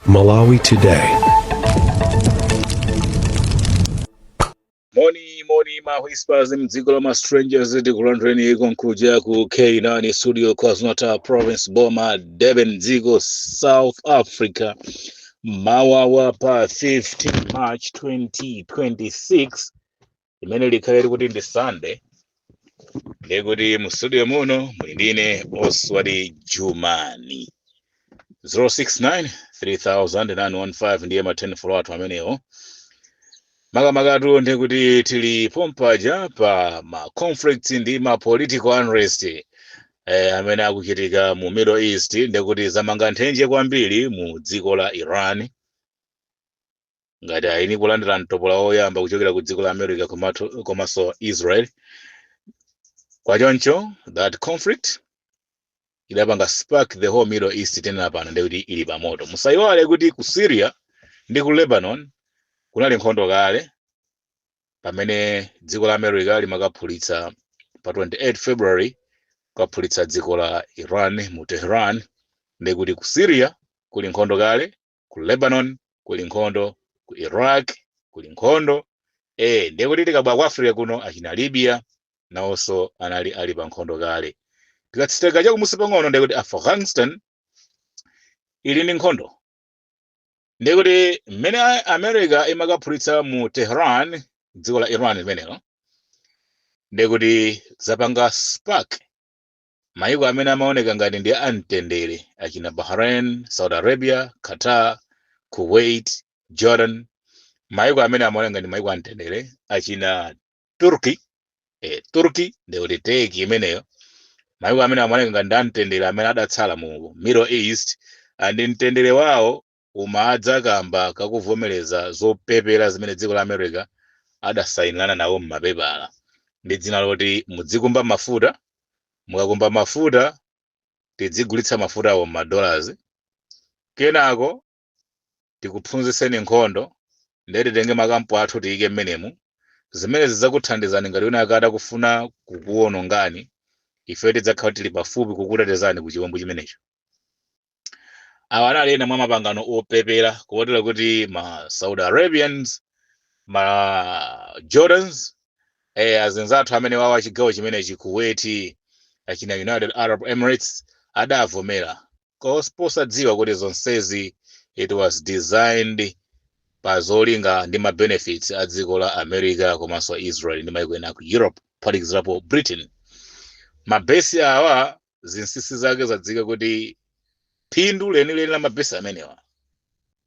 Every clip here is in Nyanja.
Malawi Today. Moni moni ma whispers mdziko la ma strangers, tikulandireni konkuja ku K9 Studio, KwaZulu-Natal Province, Boma Durban, dziko South Africa, mawawa pa 15 March 2026, imene likhale likuti ndi Sunday. Ndikuti mu studio muno muli ndine Oswald Jumani. 069 3915 ndiye ma 10 follow athu amenewo. Makamakatu ndikuti tili pompaja pa ma conflicts ndi ma political unrest amene akuchitika mu Middle East. Ndikuti zamanga nthenje kwambiri mu dziko la Iran, ngati aini kulandira mtopola woyamba kuchokera ku dziko la America komanso Israel. Kwachoncho that conflict idapanga spark the whole Middle East. Tenera pano ndikuti ili pamoto. Musayiwale kuti ku Syria ndi ku Lebanon kunali nkhondo kale, pamene dziko la America limakaphulitsa pa 28 February, kukaphulitsa dziko la Iran mu Tehran. Ndikuti ku Syria kuli nkhondo kale, ku Lebanon kuli nkhondo, ku Iraq kuli nkhondo. Ndikuti tikabwa ku Africa kuno, achina Libya nawonso anali ali pa nkhondo kale. Tikatsiteka chakumusi pang'ono, ndikuti Afghanistan ili ndi nkhondo. Ndikuti mmene America imakaphulitsa mu Tehran, dziko la Iran limenelo, ndikuti zapanga spark mayiko amene amaoneka ngati ndi amtendere, achina Bahrain, Saudi Arabia, Qatar, Kuwait, Jordan, mayiko amene amaoneka ngati mayiko amtendere, achina Turkey, Turkey, ndikuti Turkey imeneyo, mayiko amene amaoneka ngati ndi amtendere amene adatsala mu Middle East, and mtendere wawo umadza kamba kakuvomereza zopepera zimene dziko la America adasayinirana nawo m'mapepala, ndi dzina loti mudzikumba mafuta, mukakumba mafuta tidzigulitsa mafutawo m'madollars, kenako tikuphunzitseni nkhondo, ndiye titenge makampu athu tiyike mmenemu, zimene zidzakuthandizani ngati wina akada kufuna kukuwonongani, ife tidzakhala tili pafupi kukutetezani ku chiwembu chimenecho. Awa anali ena mwa mapangano opepera, kotero kuti ma Saudi Arabians, ma Jordans, azinzathu amene wawa chigawo chimenechi, Kuwait, achina United Arab Emirates, adavomera posadziwa kuti zonsezi it was designed pa zolinga ndi ma benefits a dziko la America komanso Israel ndi maiko ena ku Europe, kuphatikizirapo Britain. Mabesi awa, zinsinsi zake zadzika kuti phindu lenileni la mabesi amenewa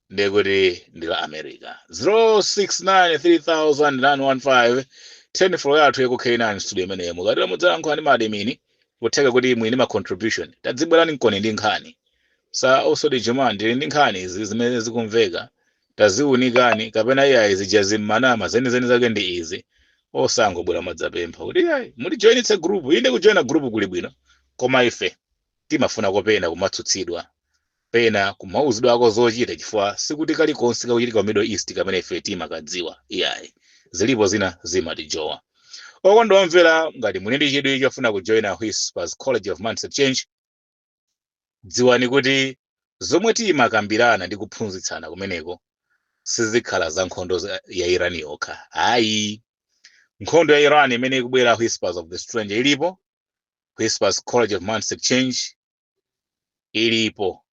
ndekuti ndi la America. 069 3915 10 floor yathu yaku K9 Studio imeneyo. Mukatera mudzalankhula ndi ma admin. Kutheka kuti mwini ma contribution, tadzibwerani mkoni ndi nkhani sa Oswald Jumani, ndili ndi nkhani izi zimene zikumveka, taziunikani, kapena iyayi, zija zimmanama, zenizeni zake ndi izi. Osangobwera madzapempha kuti iyayi mutijoinitse group. Inde, kujoina group kuli bwino, koma ife timafuna kopena kumatsutsidwa, pena kumauzidwa ako zochita, chifukwa sikuti kalikonse kakuchitika ku Middle East kamene ife timakadziwa iyayi. Zilipo zina zimatijowa. Okondwa omvera, ngati muli ndi chidwi chofuna kujoina Whispers College of Mindset Change, dziwani kuti zomwe timakambirana ndi kuphunzitsana kumeneko sizikhala za nkhondo ya Iran yokha ayi. Nkhondo ya Iran imene ikubwera, Whispers of the Stranger ilipo, Whispers College of Mindset Change ilipo.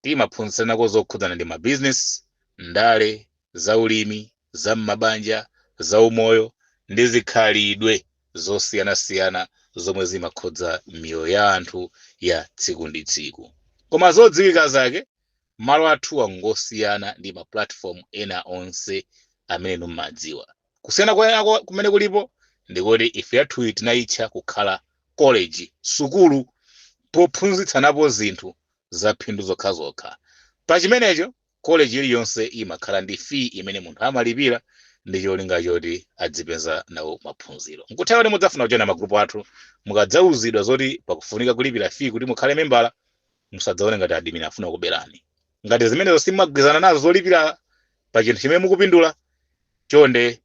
Timaphunzitsanako zokhudzana ndi mabizinesi, ndale, zaulimi, zam'mabanja, zaumoyo ndi zikhalidwe zosiyanasiyana zomwe zimakhudza miyoyo ya anthu ya tsiku ndi tsiku. Koma zodziwika zake, malo athuwa ngosiyana ndi ma platform ena onse amene mumadziwa. Kusiyana kwa kumene kulipo ndikuti ife yathuyi tinayitcha kukhala college, sukulu pophunzitsanapo zinthu za phindu zokhazokha. Pa chimenecho, college iliyonse imakhala ndi fee imene munthu amalipira ndi cholinga choti adzipeza nawo maphunziro. Nkutheka kuti mudzafuna kujoina magrupu athu, mukadzauzidwa zoti pakufunika kulipira fee kuti mukhale membala, musadzaone ngati admin afuna kuberani. Ngati zimenezo simagwizana nazo, zolipira pa chinthu chimene mukupindula, chonde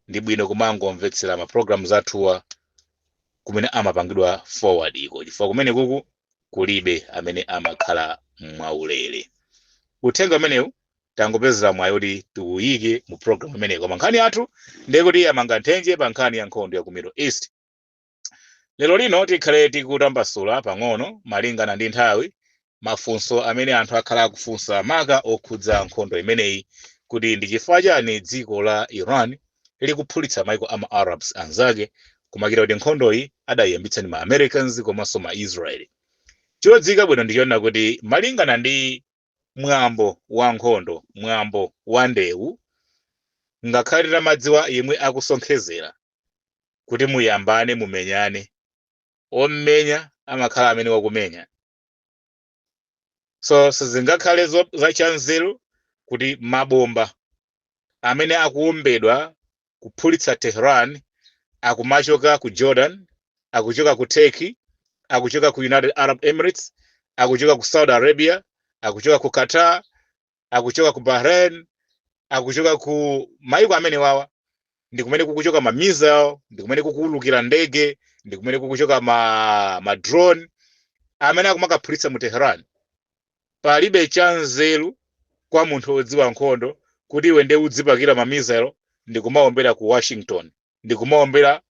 ndi bwino kumangomvetsera ma programs athuwa kumene amapangidwa forward iko, chifukwa kumene kuku kulibe amene amakhala mwaulere. Uthenga umenewu. Tangopezera mwayi kuti tiuyike mu program imeneyi, koma nkhani yathu ndiye kuti yamanga nthenje pa nkhani ya nkhondo ya ku Middle East. Lero lino tikhale tikutambasula pang'ono, malingana ndi nthawi, mafunso amene anthu akhala akufunsa maka okhudza nkhondo imeneyi, kuti ndi chifukwa chani dziko la Iran likuphulitsa maiko ama Arabs anzake, kumakira kuti nkhondoyi adayiyambitsa ndi ma Americans komanso ma Israeli. Chodziwika bwino ndichoona kuti malingana ndi mwambo wa nkhondo, mwambo wa ndewu, ngakhale tamadziwa yemwe akusonkhezera kuti muyambane, mumenyane, ommenya amakhala amene wakumenya. So sizingakhale zachanzeru kuti mabomba amene akuwombedwa kuphulitsa Tehran akumachoka ku Jordan, akuchoka ku Turkey, akuchoka ku United Arab Emirates, akuchoka ku Saudi Arabia, akuchoka ku Qatar, akuchoka ku Bahrain, akuchoka ku maiko amene wawa, ndi kumene kukuchoka ma missile, ndi kumene kukuwulukira ndege, ndi kumene kukuchoka ma drone amene akumakaphulitsa mu Tehran. Palibe chanzeru kwa munthu wodziwa nkhondo kuti iwe ndiye udzipakira ma missile ndi kumawombera ku Washington, ndi kumawombera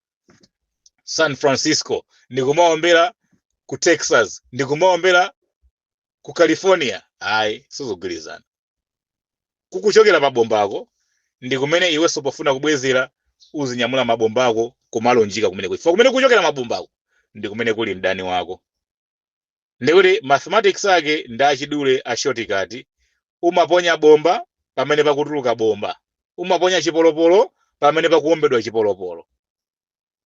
San Francisco, ndi kumawombera ku Texas, ndi kumawombera ku California. Ayi, sizogwirizana. Kukuchokera mabombako ndi kumene iwenso pofuna kubwezera uzinyamula mabombako kumalunjika kumeneko, chifukwa kumene kuchokera mabombako ndi kumene kuli mdani wako. Ndikuti mathematics ake ndi achidule, a shortcut: umaponya bomba pamene pakutuluka bomba, umaponya chipolopolo pamene pakuwombedwa chipolopolo.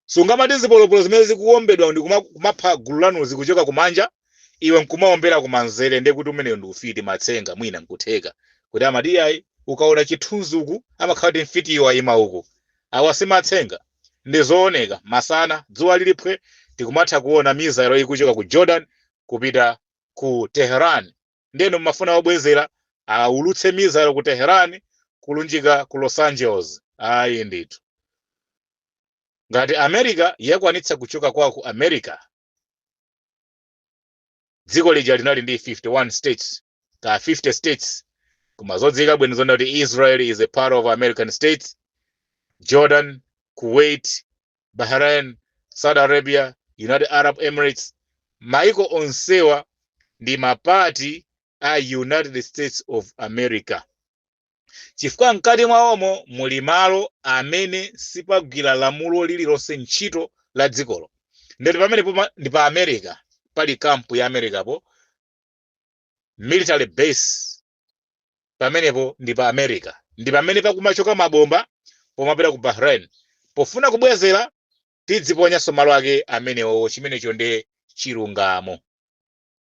Sungamati zipolopolo zimene zikuwombedwa ndi kumapha gulu lanu zikuchoka kumanja, iwe nkumawombera kumanzere. Ndiye kuti umeneyo ndi ufiti, matsenga. Mwina nkutheka kuti amati ayi, ukaona chithunzi uku amakhala kuti mfitiyo ayima uku. Awa si matsenga, ndi zooneka masana dzuwa liliphwe. Tikumatha kuona missile ikuchoka ku Jordan kupita ku Tehran, ndeno mmafuna wobwezera aulutse missile ku Tehran kulunjika ku Los Angeles? Ayi ndithu. Ngati America yakwanitsa kuchoka kwawo ku America, dziko lija linali ndi 51 states ka 50 states, koma zodziwika bwino zonena kuti Israel is a part of American states, Jordan, Kuwait, Bahrain, Saudi Arabia, United Arab Emirates, maiko onsewa ndi ma part a United States of America, chifukwa mkati mwawomo muli malo amene sipagwira lamulo lililonse ntchito la dzikolo. Ndeti pamenepo ndi pa America, pali camp ya America po, military base. Pamenepo ndi pa America, ndi pamene pakumachoka mabomba pomapita ku Bahrain. Pofuna kubwezera tidziponyanso malo ake amenewo. Chimenecho ndi chilungamo.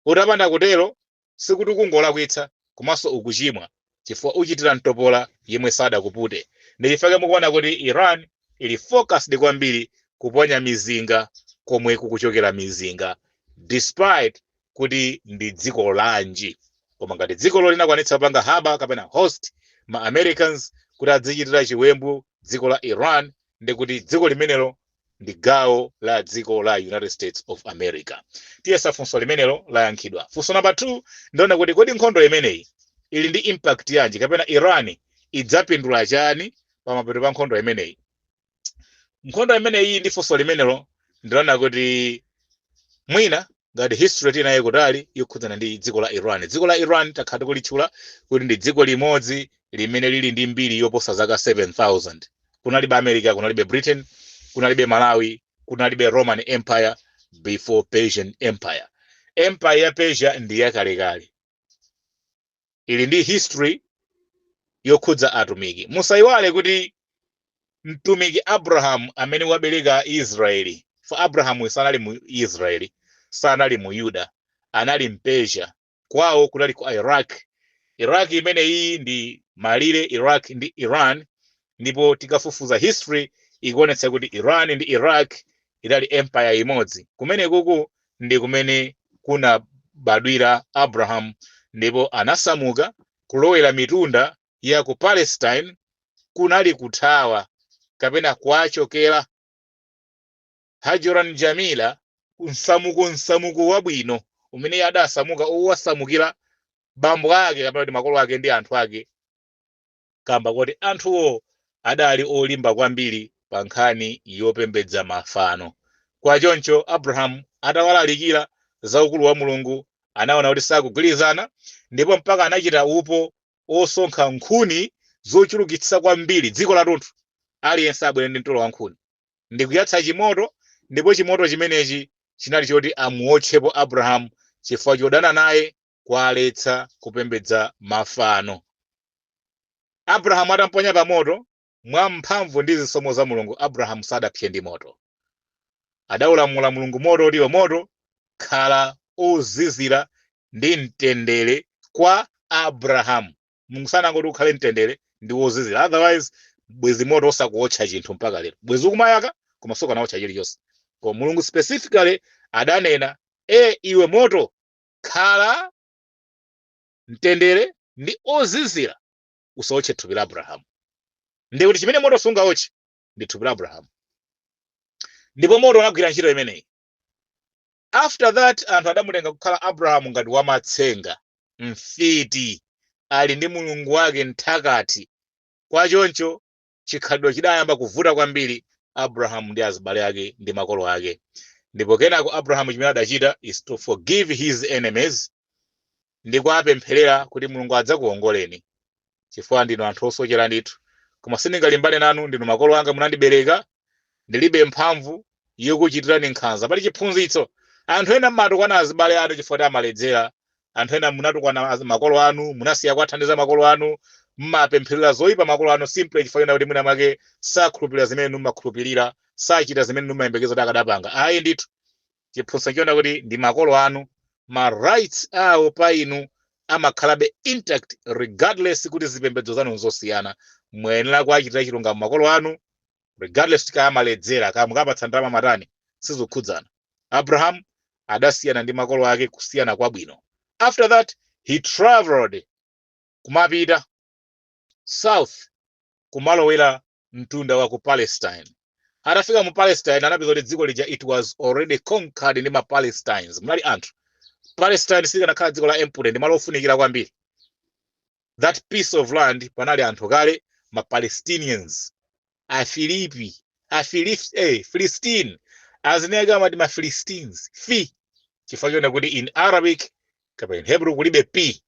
Utapanda kutero sikuti kungolakwitsa, komanso ukuchimwa, chifukwa uchitira mtopola yemwe sadakupute. Ndi chifukwa mukuona kuti Iran ili focused kwambiri kuponya mizinga komwe kukuchokera mizinga, despite kuti ndi dziko lanji. Koma ngati dzikolo linakwanitsa kupanga harbour kapena host ma Americans kuti adzichitira chiwembu dziko la Iran, ndi kuti dziko limenelo ndi gawo la dziko la United States of America. Tiyesa funso limenelo layankhidwa. Funso namba 2 ndiona kuti kodi nkhondo imeneyi ili ndi impact yanji, kapena Iran idzapindula chani pamapeto pa nkhondo imeneyi? Nkhondo imeneyi ndi funso limenelo, ndiona kuti mwina ngati history tinaye kutali yokhudzana ndi dziko la Iran. Dziko la Iran takhala tikulitchula kuti ndi dziko limodzi limene lili ndi mbiri yoposa zaka 7000. Kunalibe America, kunalibe Britain, kunalibe Malawi, kunalibe Roman Empire before Persian Empire. Empire ya Persia ndi yakalekale, ili ndi history yokhudza atumiki. Musayiwale kuti mtumiki Abraham amene wabereka Israeli, for Abrahamu sanali mu Israeli, sanali mu Yuda, anali mpersia. Kwawo kunali ku Iraq. Iraq imene iyi ndi malire Iraq ndi Iran, ndipo tikafufuza history ikuonetsa kuti Iran ndi Iraq idali empire imodzi. Kumene kuku ndi kumene kunabadwira Abraham, ndipo anasamuka kulowera mitunda ya ku Palestine. Kunali kuthawa kapena kwachokera hajuran jamila, msamuko, msamuko wabwino umene adasamuka, owasamukira bambo ake kapena kuti makolo ake ndi anthu ake. Kamba kuti anthuwo adali olimba kwambiri pa nkhani yopembedza mafano. Kwa choncho Abrahamu atawalalikira za ukulu wa Mulungu, anaona kuti sakugwirizana, ndipo mpaka anachita upo osonkha nkhuni zochulukitsa kwambiri dziko lathunthu, aliyense abwere ndi mtolo wa nkhuni ndikuyatsa chimoto. Ndipo chimoto chimenechi chinali choti amuotchepo Abrahamu chifukwa chodana naye kualetsa kupembedza mafano. Abrahamu atamponya pa moto, mwa mphamvu ndi zisomo za Mulungu, Abrahamu sadapse ndi moto. Adaulamula Mulungu moto uliwo, "Moto, khala ozizira ndi mtendere kwa Abrahamu." Mulungu sanangoti ukhale mtendere ndi wozizira, otherwise bwezi moto osakuotcha chinthu mpaka lero, bwezi ukumayaka koma sukanawotcha chilichonse. Koma Mulungu specifically adanena, "E iwe moto, khala mtendere ndi ozizira, usawotche thupi la Abrahamu." Ndikuti chimene moto sungawotche ndi thupi la Abrahamu. Ndipo moto unagwira ntchito imeneyi. After that, anthu adamutenga kukhala Abrahamu ngati wamatsenga, mfiti, ali ndi mulungu wake mthakati. Kwa choncho chikhalidwe chidayamba kuvuta kwambiri Abrahamu ndi azibale ake ndi makolo ake. Ndipo kenako Abrahamu chimene adachita is to forgive his enemies ndi kuwapempherera kuti, "Mulungu adzakuwongoleni chifukwa ndinu anthu osochera ndithu, koma sindingalimbane nanu, ndinu makolo anga, munandibereka, ndilibe mphamvu yokuchitirani nkhanza." Pali chiphunzitso: anthu ena mmatukwana azibale anu chifukwa kuti amaledzera. Anthu ena munatukwana makolo anu, munasiya kuwathandiza makolo anu, mmapempherera zoyipa makolo anu simply chifukwa chena kuti mwina mwake sakhulupirira zimene mumakhulupirira, sachita zimene mumayembekeza kuti akadapanga. Ayi ndithu, chiphunzitso chiona kuti ndi makolo anu, ma rights awo pa inu amakhalabe intact regardless kuti zipembedzo zanu nzosiyana. Muyenera kuachitira chilungamo makolo anu regardless kaya amaledzera, kaya mukapatsa ndalama matani, sizikukhudzana. Abraham adasiyana ndi makolo ake kusiyana kwabwino. After that, he traveled kumapita south, kumalowera mtunda wa ku Palestine. Atafika mu Palestine, anapeza kuti dziko lija, it was already conquered ndi ma Palestines. Munali anthu. Palestine sikanakhala dziko la empty, ndi malo ofunikira kwambiri. That piece of land panali anthu kale, ma Palestinians, Afilipi, Afilif, Philistine, azineka amati ma Philistines fi, chifukwa chona kuti in Arabic kapena in Hebrew kulibe p,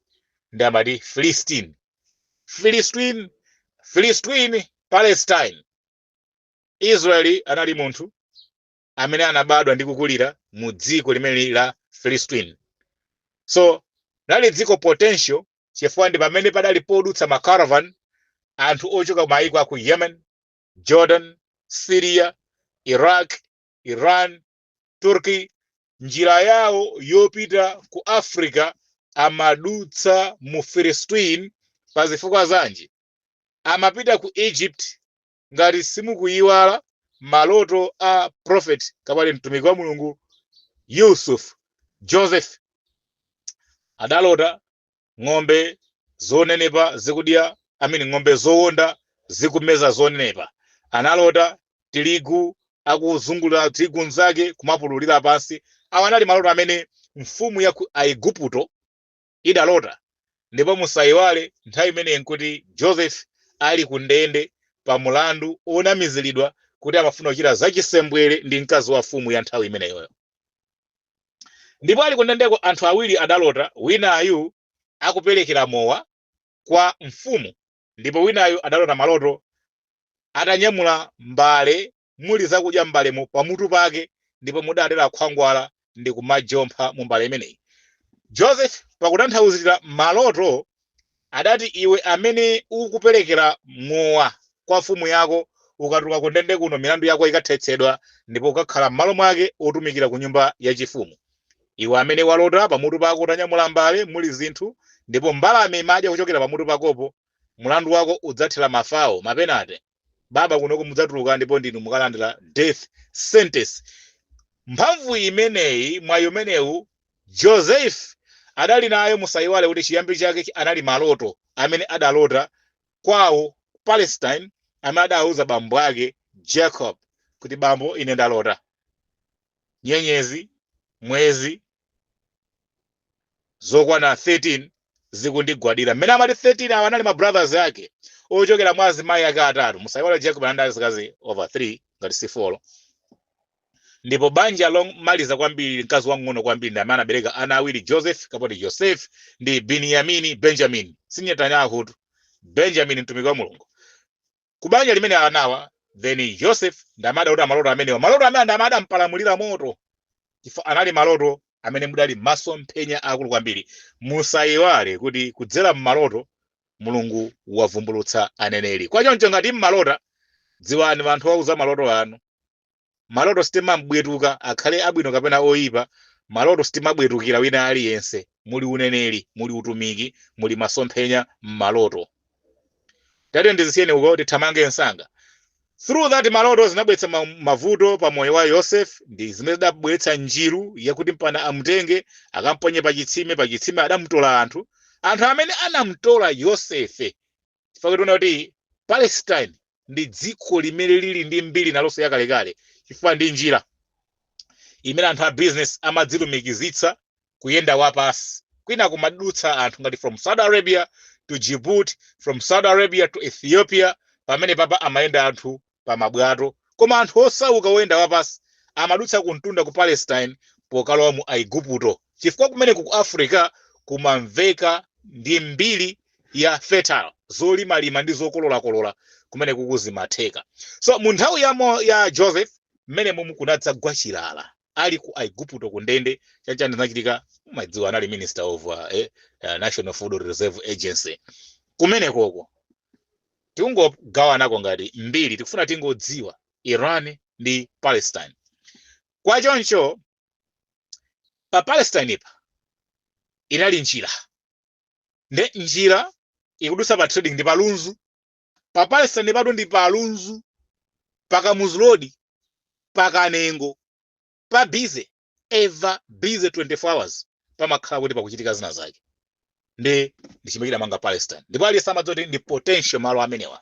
ndi amati Philistine, Philistine, Philistine, Palestine. Israeli anali munthu amene anabadwa ndi kukulira mu dziko limene la Philistine. So lali dziko potential chifukwa ndi pamene padali podutsa ma caravan, anthu ochoka maiko aku Yemen, Jordan, Syria, Iraq, Iran, Turkey. Njira yawo yopita ku Africa amadutsa mu Philistine. Pa zifukwa zanji amapita ku Egypt? Ngati simukuyiwala maloto a prophet kapali mtumiki wa Mulungu Yusuf, Joseph, adalota ng'ombe zonenepa zikudya, I mean, ng'ombe zowonda zikumeza zonenepa. Analota tirigu akuzungulira tirigu nzake kumapululira pansi. Awa anali maloto amene mfumu ya ku Aigupto idalota. Ndipo musayiwale, nthawi imeneyi nkuti Joseph ali ku ndende pa mulandu onamiziridwa kuti amafuna kuchita zachisembwere ndi mkazi wa mfumu ya nthawi imeneyoyo. Ndipo ali ku ndendeko, anthu awiri adalota, winayu akuperekera mowa kwa mfumu, ndipo winayu adalota maloto atanyamula mbale muli zakudya mbalemo pamutu pake, ndipo mudatera khwangwala ndi kumajompha mu mbale imeneyi. Joseph pakutanthauzira maloto adati, "Iwe amene ukuperekera mowa kwa mfumu yako, ukatuluka ku ndende kuno milandu yako ikathetsedwa ndipo ukakhala m'malo mwake otumikira ku nyumba yachifumu. Iwe amene walota pamutu pako utanyamula mbale muli zinthu ndipo mbalame imadya kuchokera pamutu pakopo, mulandu wako udzathera mafawo mapenate baba. Kunoko mudzatuluka ndipo ndinu mukalandira death sentence." Mphamvu imeneyi, mwayi umenewu Joseph adali nayo. Musayiwale kuti chiyambi chake anali maloto amene adalota kwawo Palestine, amene adawuza bambo ake Jacob kuti, "Bambo, ine ndalota nyenyezi, mwezi zokwana 13 Zikundigwadira. Mmene amati 13 awa anali ma brothers ake ochokera mwa azimayi ake atatu. Musayiwale Jacob anali azikazi over 3, ngati si 4. Ndipo banja lomaliza kwambiri, mkazi wang'ono kwambiri, ndi amene anabereka ana awiri, Joseph kapoti Joseph ndi Biniyamini, Benjamin. Si Netanyahu tu, Benjamin, mtumiki wa Mulungu. Ku banja limene anawa, then Joseph ndi amene adalota maloto amenewa. Maloto amene ndi amene adampalamulira moto, chifukwa anali maloto amene mudali masomphenya akulu kwambiri. Musayiwale kuti kudzera mmaloto Mulungu wavumbulutsa aneneri. Kwachoncho ngati mmalota, dziwani anthu wauza maloto anu. Maloto sitimabwetuka, akhale abwino kapena oyipa. Maloto sitimabwetukira wina aliyense. Muli uneneri, muli utumiki, muli masomphenya mmaloto. Tate ndizisiyeni uko, tithamange msanga. Through that maloto zinabweretsa mavuto pa moyo wa Yosef, ndi zimene zidabweretsa njiru yakuti mpana amutenge akamponye pachitsime. Pachitsime adamutola anthu, anthu amene anamutola Yosefe, chifukwa tiona kuti Palestine ndi dziko limene lili ndi mbiri nalonso yakalekale, chifukwa ndi njira imene anthu a business amadzilumikizitsa kuyenda wapasi. Kwina kumadutsa anthu ngati from Saudi Arabia to Djibouti, from Saudi Arabia to Ethiopia. Pamene papa amayenda anthu pa mabwato, koma anthu osauka oyenda wapasi amadutsa kumtunda ku Palestine pokalowa mu Aigupto, chifukwa kumene ku Africa kumamveka ndi mbiri ya fertile, zolimalima ndi zokololakolola kumene kukuzimatheka. So mu nthawi ya Joseph mmene mumu kunadzagwa chilala ali ku Aigupto ku ndende. Chanchani zinachitika mumadziwa, anali minister of National Food Reserve Agency kumenekoko. Tikungogawanako ngati mbiri, tikufuna tingodziwa Iran ndi Palestine. Kwachoncho pa Palestine ipa inali njira, nde njira ikudutsa pa trading ndi palunzu. Pa Palestine patu ndi palunzu, pa Road, pakanengo, pa busy, ever busy, 24 hours pamakhala kuti pakuchitika zina zake. Ndi ndichimene manga Palestine, ndipo aliyense amadziwa kuti ndi potential malo amenewa.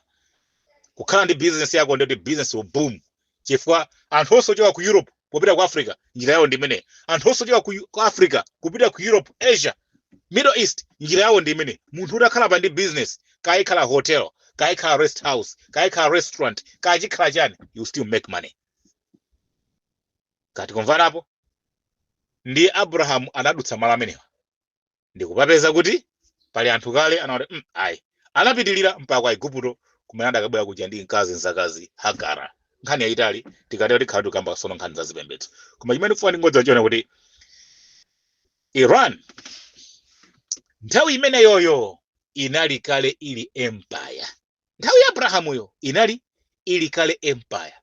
Kukhala ndi business yako, ndikuti business will boom, chifukwa anthu osochoka ku Europe kupita ku Africa njira yawo ndi imeneyi. Anthu osochoka ku Africa kupita ku Europe, Asia, Middle East, njira yawo ndi imene. Munthu utakhala pa ndi business, kayikhala hotel, kayikhala rest house, kayikhala restaurant, kayikhala chani, you still make money. Kati kumvanapo ndi Abrahamu anadutsa malo amenewa ndikupapeza kuti pali anthu kale. Anati ayi, anapitilira mpaka ku Aigupto kumene adakabwera kuja ndi mkazi, mzakazi Hagara. Nkhani yayitali, tikatero tikhala tikamba sono nkhani za zipembedzo. Koma chimene ndikufuna ndingodza chiona kuti Iran nthawi imeneyoyo inali kale ili empire. Nthawi ya Abrahamuyo inali ili kale empire.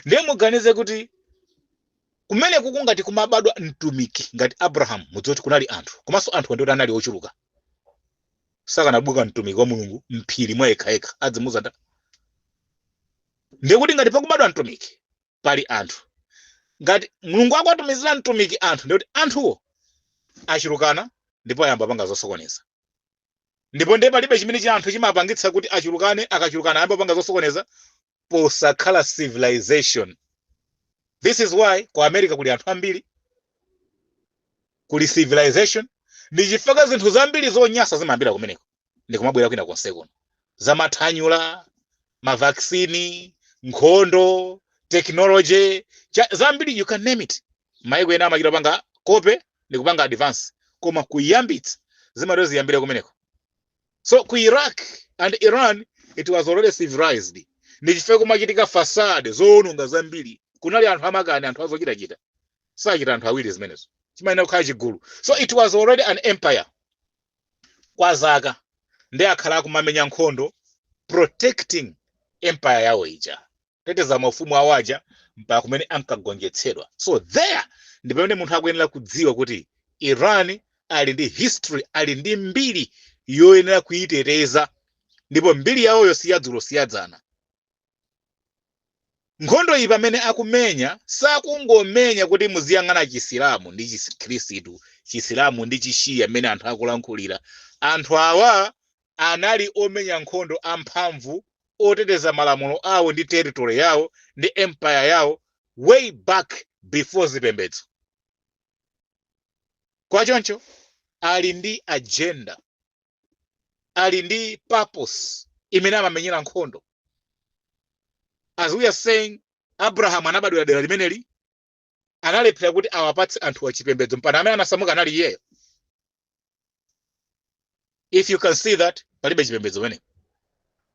Ndiye muganize kuti kumene kukungati kumabadwa mtumiki ngati Abrahamu, mudziwe kuti kunali anthu, komanso anthu ndikuti anali ochuluka. Sakanabuka mtumiki wa Mulungu mphiri mwa yekhayekha adzimuza nda. Ndiye kuti ngati pakubadwa mtumiki pali anthu, ngati Mulungu akuwatumizira mtumiki anthu, ndiye kuti anthuwo achulukana ndipo ayamba panga zosokoneza. Ndipo ndiye palibe chimene cha anthu chimapangitsa kuti achulukane, akachulukana ayamba panga zosokoneza, posakhala civilization. This is why ku America kuli anthu ambiri, kuli civilization. Ndi chifukwa zinthu zambiri zonyasa zimayambira kumeneko ndikumabwera kwina konse kuno, zamathanyula, ma vaccine, nkhondo, technology, zambiri, you can name it. Maiko ena amachita panga copy ndikupanga advance, koma kuyambitsa zimatero ziyambire kumeneko. So ku Iraq and Iran it was already civilized. Ndi chifukwa kumachitika fasad zoononga zambiri. Kunali anthu amakani, anthu azochitachita. Sachita anthu awiri zimenezo, chimayenera kukhala chigulu. So it was already an empire kwa zaka, ndi akhala akumamenya nkhondo protecting empire yawo ija, teteza maufumu awo aja mpaka kumene ankagonjetsedwa. So there ndi pamene munthu akuyenera kudziwa kuti Iran ali ndi history, ali ndi mbiri yoyenera kuyiteteza, ndipo mbiri yawoyo siyadzulo, siyadzana. Nkhondo iyi pamene akumenya, sakungomenya kuti muziyang'ana Chisilamu ndi Chikhristu, Chisilamu ndi Chishiya. Mmene anthu akulankhulira, anthu awa anali omenya nkhondo amphamvu, oteteza malamulo awo ndi territory yawo ndi empire yawo way back before zipembedzo. Kwachoncho ali ndi agenda. Ali ndi purpose imene amamenyera nkhondo. As we are saying, Abraham anabadwira dera limeneli, analephera kuti awapatse anthu achipembedzo mpaka amene anasamuka anali iyeyo. If you can see that palibe chipembedzo pamenepo.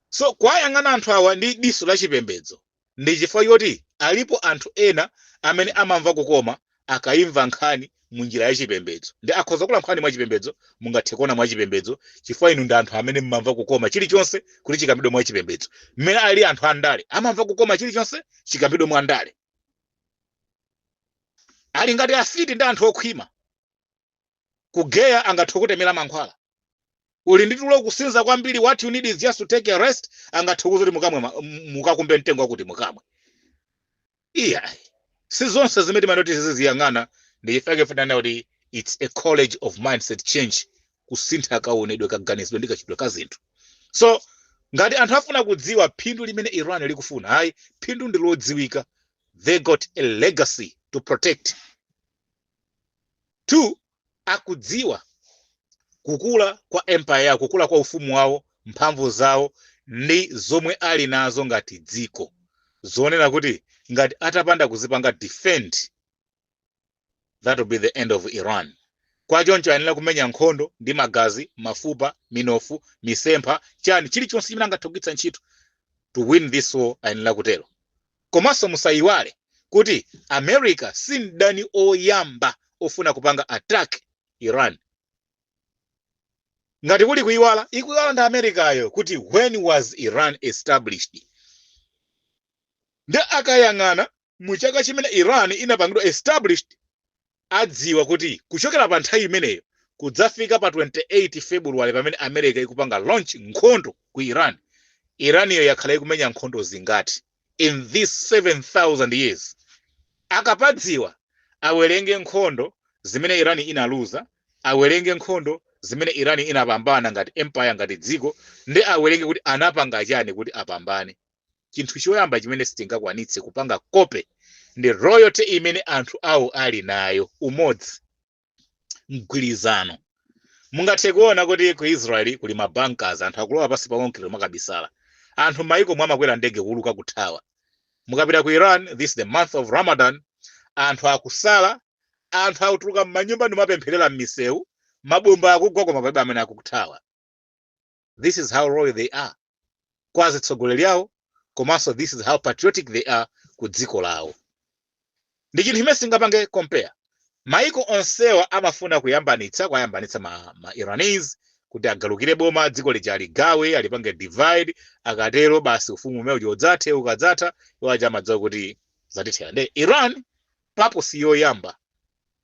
So kwayang'ana anthu awa ndi diso la chipembedzo ndi chifukwa choti alipo anthu ena amene amamva kukoma akayimva nkhani mu njira ya chipembedzo, ndi akhoza kula nkhani mwa chipembedzo, mungathe kuona mwa chipembedzo, chifukwa inu ndi anthu amene mmamva kukoma chilichonse kuti chikambidwe mwa chipembedzo. Mmene ali anthu andale amamva kukoma chilichonse chikambidwe mwa ndale, ali ngati afiti ndi anthu okhwima kugeya, angathe kutemera mankhwala. Uli ndi tulo, kusinza kwambiri, what you need is just to take a rest, angathe kuti mukamwe mukakumbe mtengo wakuti mukamwe. Iya, si zonse zimene timanoti ziziyang'ana. Ndi chifukwa fanana kuti it's a college of mindset change, kusintha kaonedwe, kaganizidwe ndi kachitidwe ka zinthu. So ngati anthu afuna kudziwa phindu limene Iran likufuna, hayi, phindu ndi lodziwika. They got a legacy to protect. Two, akudziwa kukula kwa empire yawo, kukula kwa ufumu wawo, mphamvu zawo ndi zomwe ali nazo ngati dziko, zonena kuti ngati atapanda kuzipanga defend, that will be the end of Iran. Kwachoncho ayenera kumenya nkhondo ndi magazi, mafupa, minofu, misempha, chani, chilichonse chimene angathe kugwiritsa ntchito to win this war, ayenera kutero. Komanso musayiwale kuti America si mdani oyamba ofuna kupanga attack Iran. Ngati kuli kuyiwala, ikuyiwala ndi Americayo kuti when was Iran established? Ndi akayang'ana mu chaka chimene Iran inapangidwa established, adziwa kuti kuchokera pa nthawi imeneyo kudzafika pa 28 February, pamene America ikupanga launch nkhondo ku Iran, Iraniyo yakhala ikumenya nkhondo zingati in this 7000 years? Akapadziwa, awerenge nkhondo zimene Iran inaluza, awerenge nkhondo zimene Iran inapambana ngati empire, ngati dziko, ndi awerenge kuti anapanga chani kuti apambane. Chinthu choyamba chimene sitingakwanitse kupanga copy ndi loyalty imene anthu awo ali nayo, umodzi, mgwirizano. Mungathe kuona kuti ku Israeli kuli ma bunkers, anthu akulowa pasi pa concrete makabisala, anthu maiko mwamakwera ndege kuuluka kuthawa. Mukapita ku Iran, this is the month of Ramadan, anthu akusala, anthu akutuluka m'manyumba ndimapempherera m'misewu, mabomba akugwa koma palibe amene akuthawa. This is how loyal they are kwa atsogoleri awo, komanso this is how patriotic they are ku dziko lawo. Ndi chinthu chimene singapange compare. Maiko onsewa amafuna kuyambanitsa, kuyambanitsa ma Iranese kuti agalukire boma, dziko lija aligawe, alipange divide. Akatero basi, ufumu umene uja udzathe. Ukadzatha, iwo aja amadziwa kuti zatithera. Nde Iran, purpose yoyamba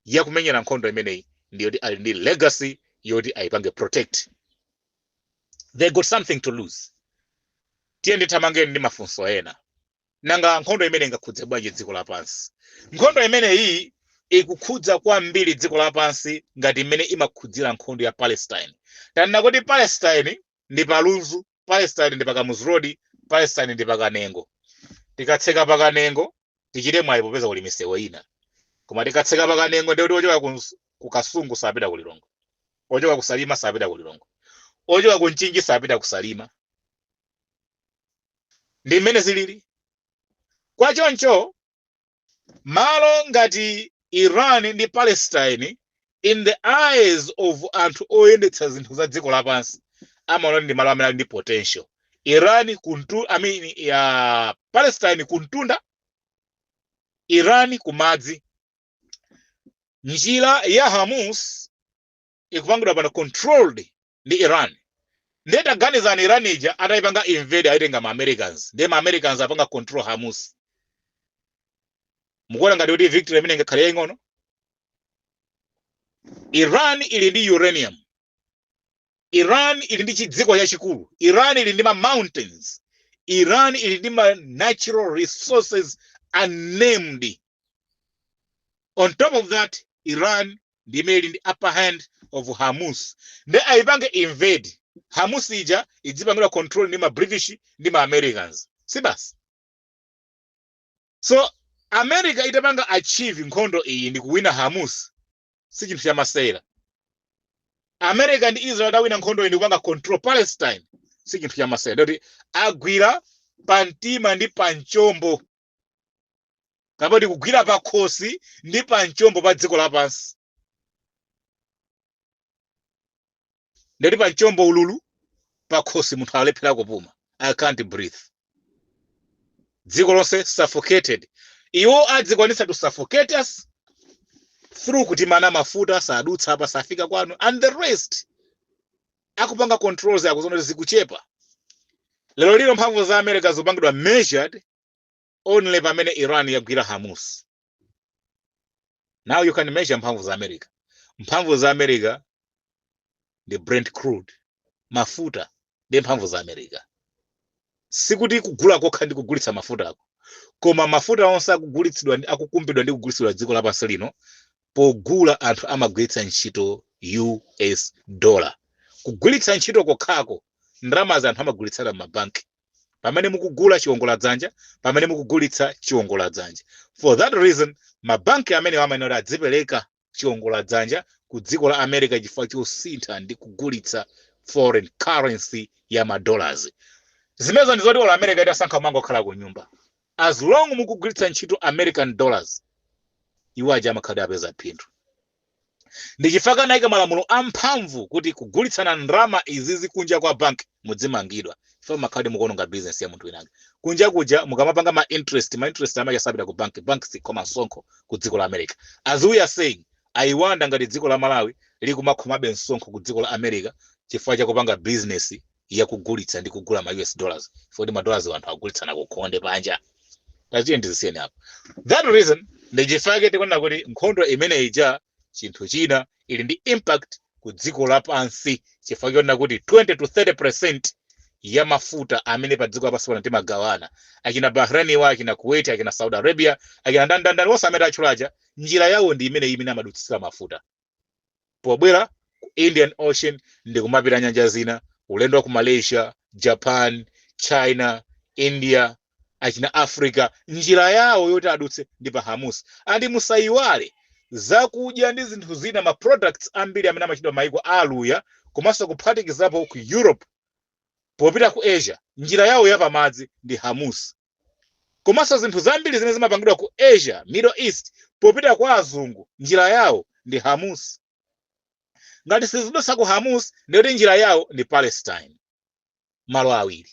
yakumenyera nkhondo imeneyi ndiyoti ali ndi legacy yoti ayipange protect. They got something to lose. Tiye ndithamangeni ndi mafunso ena. Nanga nkhondo imene ingakhudze bwanji dziko lapansi? Nkhondo imeneyi ikukhudza kwambiri dziko lapansi ngati imene imakhudzira nkhondo ya Palestine. Tanena kuti Palestine ndi palunzu, Palestine ndi pakamuzu Road, Palestine ndi pakanengo. Tikatseka pakanengo, tichite mwayi popeza kuli misewu ina, koma tikatseka pakanengo ndikuti ochoka ku Kasungu sapita ku Lilongwe, ochoka ku Salima sapita ku Lilongwe, ochoka ku Mchinji sapita ku Salima. Ndi mmene zilili. Kwachoncho malo ngati Iran ndi Palestine, in the eyes of anthu oyendetsa zinthu za dziko lapansi, amaona ndi malo amene ali ndi potential. Iran kuntu, I mean, ya Palestine kuntunda, Iran kumadzi. Njira ya Hormuz ikupangidwa pano controlled ndi Iran. Ndiye taganizani, Iran ija atayipanga invade, ayitenga ma Americans, ndiye ma Americans apanga control Hormuz, mukuona ngati kuti victory imene ingakhale yaying'ono? Iran ili ndi uranium, Iran ili ndi chidziko chachikulu, Iran ili ndi ma mountains, Iran ili ndi ma natural resources unnamed. On top of that, Iran ndi imene ili ndi upper hand of Hormuz. Ndi ayipange invade, Hormuz ija idzipangidwa control ndi ma British ndi ma Americans, si basi? So America itapanga achieve nkhondo iyi ndi kuwina Hormuz, si chinthu chamasewera. America ndi Israel atawina nkhondo iyi ndikupanga control Palestine, si chinthu chamasewera. Ndoti agwira pamtima ndi pamchombo, kapoti kugwira pakhosi ndi pamchombo pa dziko lapansi. Ndoti pamchombo ululu, pakhosi munthu alephera kupuma, I can't breathe. Dziko lonse suffocated. Iwo adzikwanitsa to suffocate us through kutimana mafuta, sadutsa apa, safika kwanu, and the rest. Akupanga controls, akuzoona kuti zikuchepa. Lero lino mphamvu za America zikupangidwa measured only pamene Iran yagwira Hamas. Now you can measure mphamvu za America. Mphamvu za America ndi Brent crude, mafuta ndi mphamvu za America. Sikuti kugula kokha ndi kugulitsa mafutako, koma mafuta onse akugulitsidwa, akukumbidwa ndi kugulitsidwa dziko lapansi lino, pogula anthu amagwiritsa ntchito US dollar. Kugwiritsa ntchito kokhako ndalama anthu amagulitsana m'mabanki, pamene mukugula chiwongola dzanja, pamene mukugulitsa chiwongola dzanja. For that reason, mabanki amene amayenera adzipereka chiwongola dzanja ku dziko la America chifukwa chosintha ndi kugulitsa foreign currency ya madollars. Zimenezo ndi zoti olo America itasankha kumangokhala ku nyumba, as long mukugwiritsa ntchito American dollars, iwo aja amakhala apeza phindu. Ndi chifukwa anayika malamulo amphamvu kuti kugulitsana ndalama izizi kunja kwa bank mudzimangidwa, chifukwa makhala mukuononga business ya munthu winake kunja kuja. Mukamapanga ma interest, ma interest amaja sapita ku bank, bank sikhoma msonkho ku dziko la America. As we are saying, I wonder ngati dziko la Malawi likumakhomabe msonkho ku dziko la America chifukwa chakupanga business yakugulitsa ndi kugula ma US dollars, chifukwa kuti ma dollars anthu agulitsana kukhonde panja. Tachiye ndizisiyeni apo. That reason ndi chifukwa tikuona kuti nkhondo imene ija, chinthu china, ili ndi impact ku dziko lapansi, chifukwa chonena kuti 20 to 30% ya mafuta amene pa dziko lapansi pano timagawana, achina Bahrain wa, achina Kuwait, achina Saudi Arabia, achina ndandandani wonse amene atchulaja, njira yawo ndi imene imene amadutsira mafuta pobwera ku Indian Ocean ndi kumapita nyanja zina, ulendo wa ku Malaysia, Japan, China, India, achina Africa. Njira yawo yoti adutse ndi pa Hormuz. And musayiwale, zakudya ndi zinthu zina, ma products ambiri amene amachitidwa maiko aluya komanso kuphatikizapo ku Europe popita ku Asia, njira yawo yapamadzi ndi Hormuz. Komanso zinthu zambiri zimene zimapangidwa ku Asia, Middle East, popita kwa azungu, njira yawo ndi Hormuz. Ngati sizidutsa ku Hormuz, ndiyoti njira yawo ndi Palestine, malo awiri.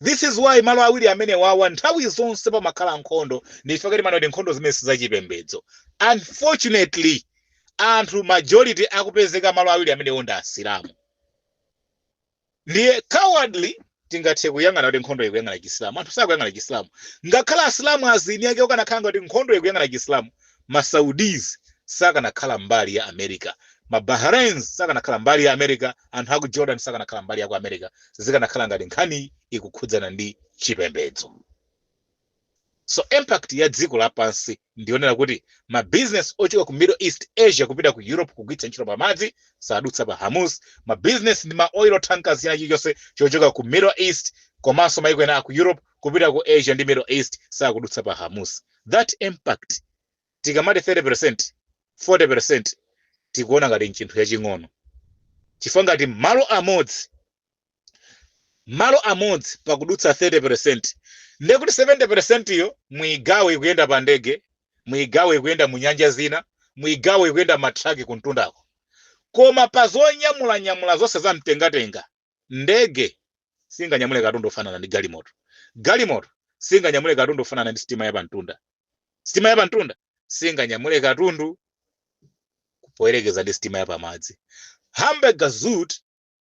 This is why malo awiri amene wawa nthawi zonse pamakhala nkhondo. Ndi chifukwa timati nkhondo zimene sizachipembedzo. Unfortunately, anthu majority akupezeka malo awiri amenewo ndi Asilamu. Ndiye cowardly tingathe kuyang'ana kuti nkhondo ikuyang'ana Chisilamu. Anthu sakuyang'ana Chisilamu. Ngakhale Asilamu azini ake ukanakhala ngati nkhondo ikuyang'ana Chisilamu, ma Saudis sakanakhala mbali ya America, ma Bahrains sakanakhala mbali ya America, anthu aku Jordan sakanakhala mbali ya ku America, zikanakhala ngati nkhani ikukhudzana ndi chipembedzo. So impact ya dziko lapansi ndionera kuti ma business ochoka ku Middle East, Asia kupita ku Europe, kugwiritsa ntchito pamadzi, sadutsa pa Hormuz. Ma business ndi ma oil tankers, china chilichonse chochoka ku Middle East komanso maiko ena aku Europe kupita ku Asia ndi Middle East sakudutsa pa Hormuz. That impact, tikamati 30%, 40%, tikuona ngati nchinthu chaching'ono, chifukwa ngati malo amodzi pakudutsa 30%, ndekuti 70% iyo muigawe ikuyenda pa ndege, muigawe ikuyenda mu nyanja zina, muigawe ikuyenda matraki kuntundako. Koma pa zonyamulanyamula zonse za mtengatenga, ndege singanyamule katundu ofanana ndi galimoto, galimoto singanyamule katundu ofanana ndi sitima yapamtunda, sitima yapamtunda singanyamule katundu poyerekeza ndi sitima yapamadzi. Hamburger Süd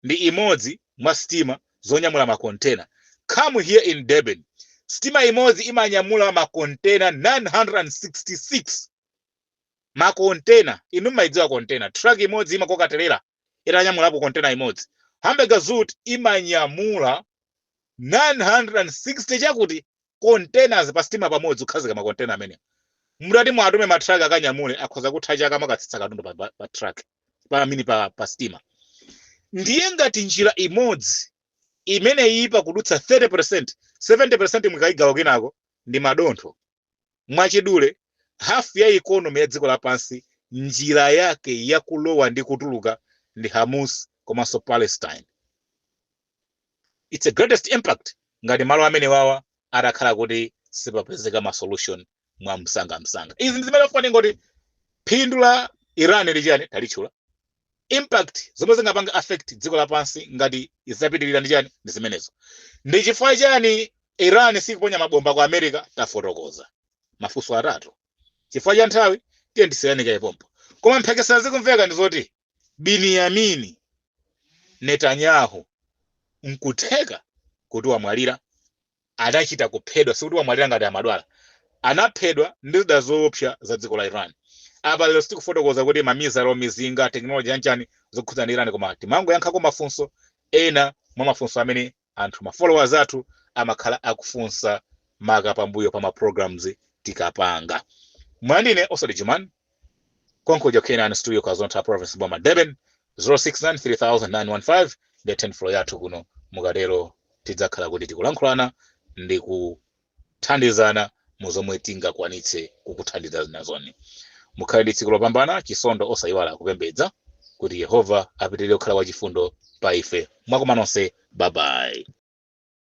ndi imodzi mwa sitima zonyamula makontena. Come here in Durban, sitima imodzi imanyamula makontena 966. Makontena, inu mmayidziwa kontena, truck imodzi imakoka terera itanyamulapo kontena imodzi. Hamburger Süd imanyamula 960 chakuti containers pa sitima pamodzi, kukhazika makontena amene mutati mwatume matraki akanyamule, akhoza kutha chaka makatsitsa katundu pa truck pa mini pa sitima. Ndiye ngati njira imodzi imene ipa kudutsa 30%, 70% mukayigawa kenako ndi madontho. Mwachidule, half ya economy ya dziko lapansi, njira yake yakulowa ndi kutuluka ndi Hamas komanso Palestine. It's a greatest impact ngati malo amene wawa atakhala kuti sipapezeka ma solution mwa msangamsanga. Izi ndi zimene afuna ngoti phindu la Iran ndi chani, talitchula. Impact zomwe zingapanga affect dziko lapansi ngati izapitirira ndi chani, ndi zimenezo. Ndi chifukwa chani Iran sikuponya mabomba ku America? Tafotokoza mafunso atatu. Chifukwa cha nthawi, tiye ndisiyane kaipompo. Koma mphekesera zikumveka ndi zoti Biniyamini Netanyahu nkutheka kuti wamwalira, adachita kuphedwa. Sikuti wamwalira ngati amadwala, anaphedwa ndi zida zoopsa za dziko la Iran. Apa lero sitikufotokoza kuti ma missile, mizinga, technology yanchani zokhudza ndi Iran, koma timangoyankhako mafunso ena mwa mafunso amene anthu, ma followers athu, amakhala akufunsa maka pambuyo pa ma programs tikapanga. Mwandine Osati Juman konkuja Canaan Studio, KwaZulu Province, boma Durban, 069 3915 ndi 10 floor yathu kuno. Mukatero tidzakhala kuti tikulankhulana ndi kuthandizana mu zomwe tingakwanitse kukuthandiza nazoni. Mukhale ndi tsiku lopambana. Chisondo osayiwala kupembedza kuti Yehova apitirire kukhala wachifundo pa ife. Mwakoma nonse, bye bye.